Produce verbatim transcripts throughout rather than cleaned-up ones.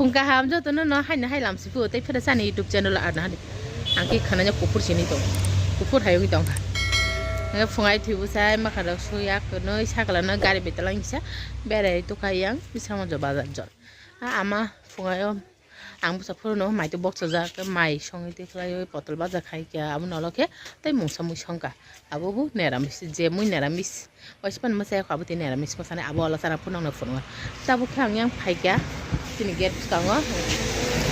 Phung kaham jotono no haino hai lam siku tei phira sani YouTube channel o arna hani. Ang khe khwnanya kuphur sini tong. Kuphur hayungwi tong kha. Nge phungai thwibu sai makha rok suya kwnwi sakla no gari betalang kisa berai tukha yang bisamo jo bazar jol. A ama phungai o ang bwsa phuru no mai to boksajak mai songwi tei khlaiwi potol baja khai kha abo nolokhe tei mungsa mui songkha abo bo neramis je mui neramis. Waisa phano mwchai kho, abo tini neramis mwsani, abo olo chana phunukno phunukgo. Tabuk khe ang yang phaikha, chini gate bwskango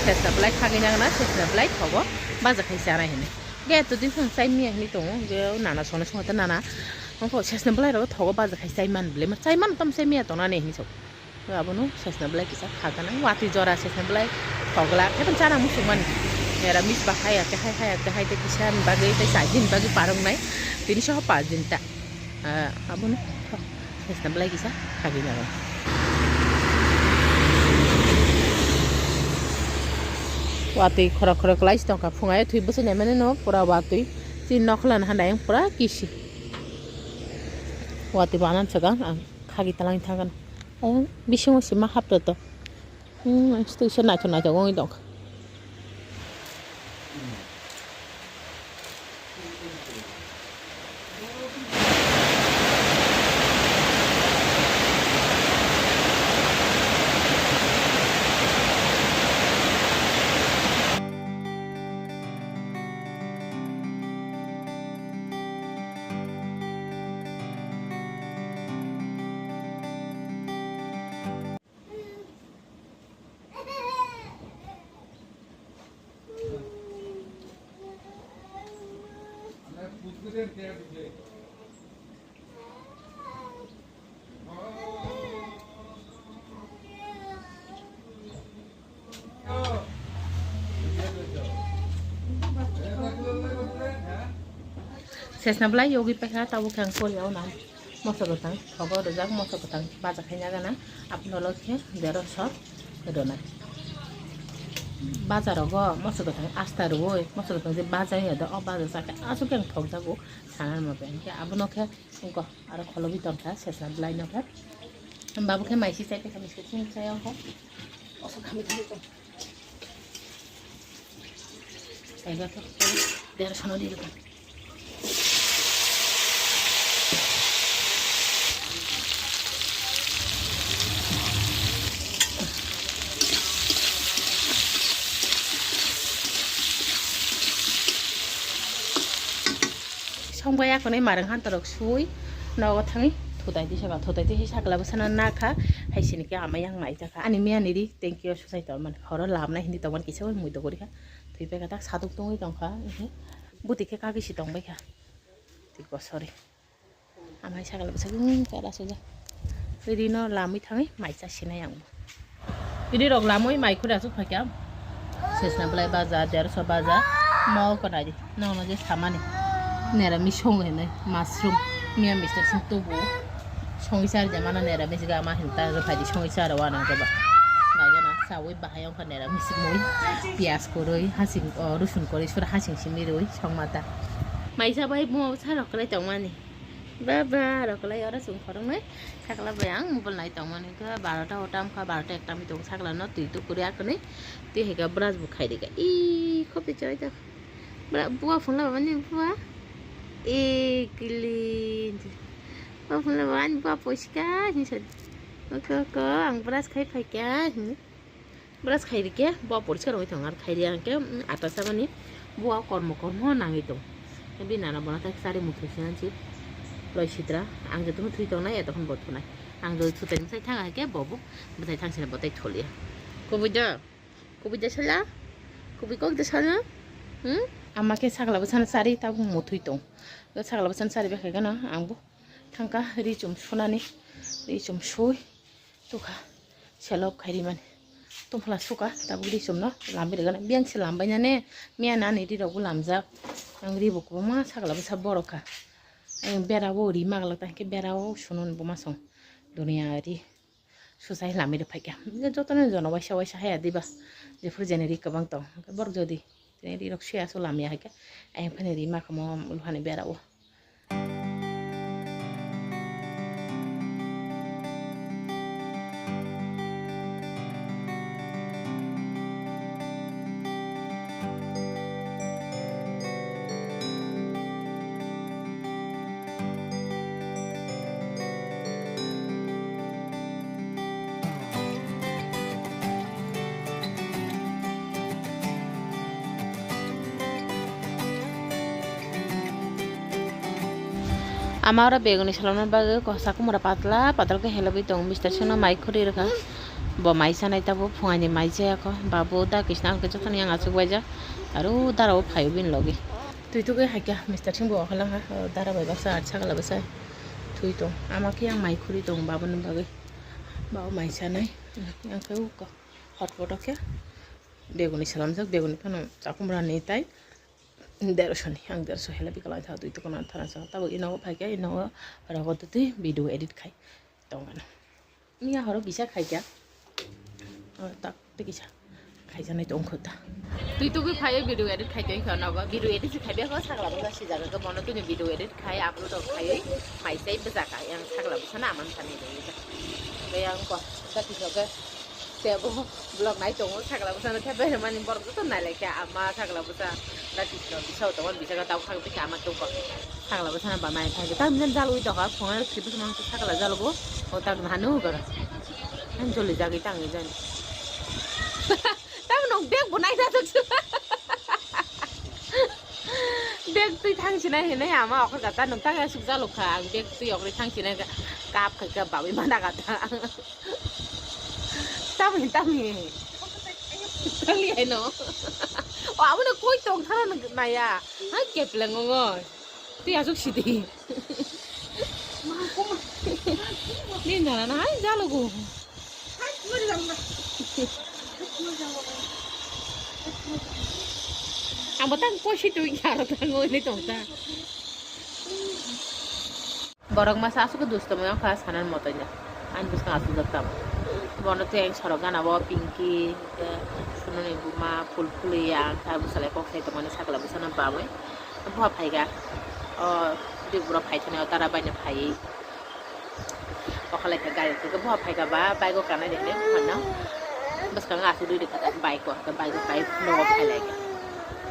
sesna belai khagwi nangna, sesna belai thogo, baja khai chanai hinwi. Gate to din phang chai miya hinwi tongo, hwnkhe nana songno songkha nana, wngkha sesna belai rogo thogo baja khai chai man bwlai, chai man tam chai miya tongnani hinwi sao. Abono sesna belai kisa khagana, watwi jora sesna belai thogla, khe chana muchung mani. Neramis ba hai ya khe hai, hai ya khe hai, tei kisa ni bagwi, tei chai din bagwi parwng nai, tini soho pas din ta. Ah, abono thok, sesna belai kisa khagwi nago. Watwi khorok khorok kwlai se tongkha, phungai thwi bwsai naimani no pura watwi. Chini nokhola no handai pura kisi. Watwi banan swkang ang khagwi talangwi thangkha. Ayang bisingo sima hapto to. Hmm, ang sitwisa naithok naithok wngwi tongkha. Sesna belai yogwi paikha, tabuk khe ang pori o nang. Moso kwthang thogo rijak, moso kwthang baja khaina gana, aboni ulo khe deroso rwnai. Baja rogo moso kwthang asta rwui, moso kwthang je baja ya do, o baja sakhe aswk khe ang thokjago sana rwma bai. Hinkhe abono khe wngkha aro kholobi tongkha sesna belai no khe. Babu khe mai si chai paikha, miskit sini chai wngkha. Oso kami kami tong. Kaiga to, dera sono di ko. Songbai akonwi marwng hantorok sui nogo thangwi thutai tisa ba thutai tisa sakla bwsano nakha hai sini khe ama yang mai jakha ani miyani ri thank you susai tongmani horo labnai hindi tongmani kisa mui dogori kha thwi pekha tak saduk tongwi tongkha buti khe kagwi si tongbai kha twi kosori amai sakla bwsai wng kara suja rino lamwi thangwi mai cha sinai ang. Iri rok lamwi mai khuri aswk phaikha. Sesna belai baja, derso baja, mol konari. Nono je samani. Neramis song hinwi, mushroom. Miya mister sing tubu. Songwi sar jamana neramis gama hinta rwphaidi songwi sar wana gaba. Naigana sawi bahai wngkha neramis mui. Piyaj kwrwi, hasing, o, rusun kwrwi, sura hasing simi rwi, songmata. Maisa bai mo sa rok kwlai tongmani. Baba, rok lai oro chwng khoroknwi sakla bai ang mobile nai tongmani khe barota o tam kha, barota ekta mi tongo sakla no twi tukuri akwnwi twi hai khe brush bo khai rikha. Ih, khop twi chawai jak. Bra, bua phunla baba ni bua. Eh, clean. Bua phunla baba ni bua poiska hinwi sa. Oko, oko, ang brush khai phaikha hinwi. Brush khai rikhe bo poriskar wngwi tongo, ar khai riya hwnkhe, mm, ata sabani bo kormo kormo nangwi tongo. Bini nana bono tak chari muthung se hansi loi sitra, ang jotono thwi tongnai, eto hwn bo thunai. Ang jodi thutai bwsai thang hwnkhe bo bo bwsai thang sini bo tai tholiya. Kubui da, kubui da sala, kubui kok da sala, hmm? Ama khe sakla bwsano chari tabuk muthwi tong. Sakla bwsano chari bai khaikhe no ang bo thangkha ri chum sunani, ri chum sui. Tukha selop khairi mani. Tumphla suka tabuk ri chumno lambai rwgana. Biyang se lambai nane. Miya nani ri rok bo lamjak. Ang ri bo kwbangma sakla bwsa borok kha. Ang bera o ri maglak ta hwnkhe bera o suno bo ma song. Duniya ri susai lamwi rw phaikha. Jotono jono waisa waisa haya diba. Jephuru jeni ri kwbang tong. Borok jodi tini ri rok suya su lamya haikhe. Ayang phani ri makhamo luhani bera o. Ama oro beguni salomna bagwi ko sakumura patla patla khe helogwi tongo, Mister Singno mai khuri rwkha. Bo mai chanai tabuk phungaini mai chaya kho. Babu da kisna ang khe jotono yang achuk baijak. Aro dara o phaio bini logi. Twi tugwi hai khe Mister Sing bo okholong ha, o dara bai baksa ar sagala bwsa thwi tong. Ama khe yang mai khuri tong babuni bagwi. Babu mai chanai. Yang khe uko hotpot o khe beguni salamjak, beguni phano sakumura ni tai. Dershoni, ang dersho hela bikala tha twi tukuna thana sa. Tabuk ino phaikhe, ino rogo twi video edit khai tongmano. Miya horo kisa khaikha. O tak twi kisa khaijaknai tongkho ta. Twi tugwi phaiwi video edit khai tongkha nogo. Video edit se khaibe ko sakla bwsa sijaga ko bono twi video edit khai upload rok khaiwi mai sai bwsaka yang sakla bwsa na aman thani rwi. Yang ko ta kisa ke. Tebo vlog nai tongo, sakla bwsano khe beremani borok joto nai lai khe ama sakla bwsa da kisno bisao tongo, bisaka tau khang bikha ama tongko. Sakla bwsano ba mai phai tam jan jalwi tokha, phunga khri bwsano sakla jalgo, o tak nanu gora. An joli jagwi tangwi jani. Tam nok bag bo nai da tok. Bag twi thang sinai hinai ama okhor kata nung tang asuk jalukha, ang bag twi okri thang sinai kap khai kha bawi mana kata. Tamo, tamo. Tangli hai no. O, abo no koi tong tharo no naya. Hai kepleng ngo. Twi asuk sidi. Ni nana na hai jalo go. Ang batang koi si twi kharo tang ngo ni tong ta. Borok masa aswk dusto maya kha sanan motoino. Ani bwskang aswk jak tamo. Bono tei ang sorok gana o Pinky, hwnkhe Sununi buma, Phulphuli, ang kha bwsalai kok sai tongmani sakla bwsano bamwi. Buha phaikha. O, bwrwi borok phaithani o tara baina phaiwi. Okhalai kha gari thwkhe buha phaikha ba bike o kanai de hwnkhe buphano. Bwskango aswk rwi rwkha bike o, hwnkhe bike o phai nogo phailaikha.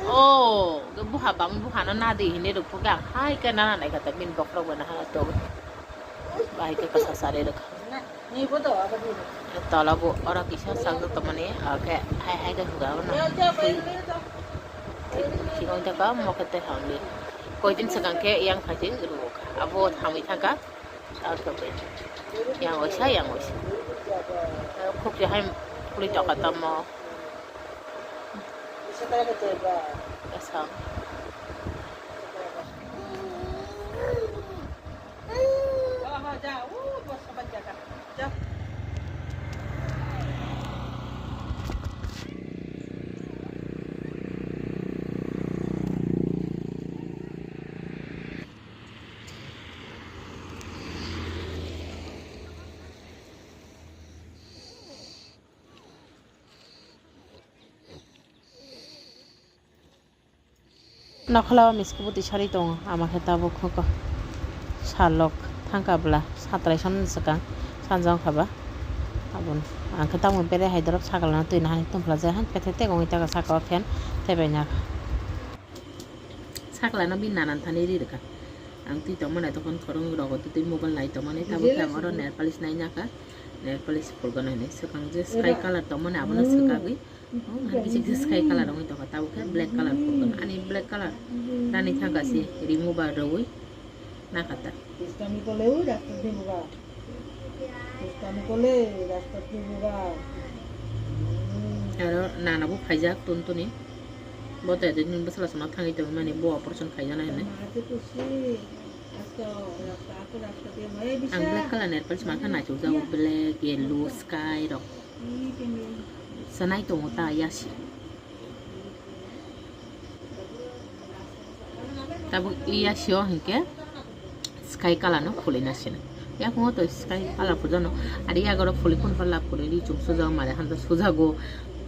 O, buha bang buhano nadi hinwi rwkha. Hai khe nana naikha ta bini bokhorok bai nahana tongo. Bahai khe kwsa charwi rwkha. Tola bo oro kisa chakjak tongmani, ah, khe hai hai khe huga ono. Thik wng thaka mo khe tei hamli. Koidin swkang khe yang khaijak rwkha. Abo hamwi thangkha. Yang oisa, yang oisa. Khukri hai puli toka tamo. Kasam. Nokhola o miski bwtwi sarwi tongo, ama khe tabuk khuko salok thangkha bwla, satrai son swkang sanjak wngkha ba. Aboni ang khe tabuk bere hai dorop sakla no twi nahani tongphlajak, hai khe tei tei wngwi taka saka o fan tei bai naka. Sakla no bini nanan thani ri rwkha. Ang twi tongmani tokon khoroknwi rogo twi twi mobile nai tongmani, tabuk khe ang oro nail polish nai naka. Nail polish phulgana hinwi swkang je sky colour tongmani abono swkagwi. Oh, hai kisa kisa sky colour wngwi tongkha, tabuk khe black colour phulgana. Ani black colour rani thangkha se remover rwui nakha ta. Duskami kole ui rasta dibuga. Duskami kole rasta dibuga. Aro nana bo phaijak tun tuni. Bo to edin bwsala songno thangwi tongmani bo operation khaijaknai hinwi. Ang black colour nail polish mankha, naithokjago black, yellow, sky rok. Sanai tongo ta yasi. Tabuk yasi o hinkhe sky colour no khulina sina. Yakungo to sky colour phujano. Ari yagoro phuli phun phala phuli ri chum sujago, mare hanja sujago,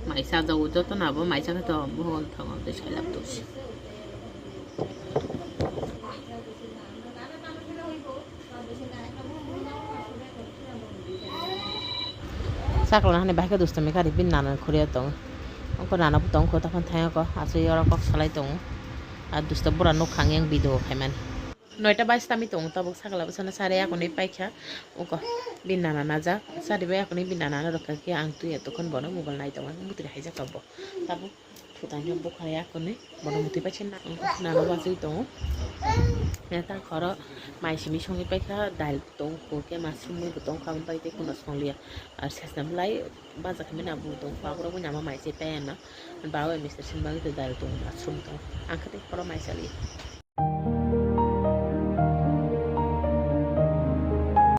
mai sajago, joto nabo mai sakha to buhon thango tei sailab tosi. Sakla hani bahai khe dusto mekha ri bini nana khuriya tong. Ongko nana bo tong kho tokon thang ko asui oro kok salai tongo. A dusto bura nuk khang yang video khaimani. Noita bais tami tongo tabuk sakla bwsano sari akonwi paikha. Ongko bini nana najak sari bai akonwi bini nana rwkha khe ang twi tokon bono mobile nai tongo bwtwi haijak tongo tabuk. Kutanya bukha ya kone, bono muti paisa na, nana wajui tongo. Ya ta khoro mai simi songi paikha, dail tong, hwnkhe mushroom mui bo tong kha, bai tei kuno songliya. Ar sesna belai baja khe mena bo tong kha, aborok bo nama mai se paya na. Bawe mister sin bagwi to dail tong, mushroom tong. Ang khe tei khoro mai saliya.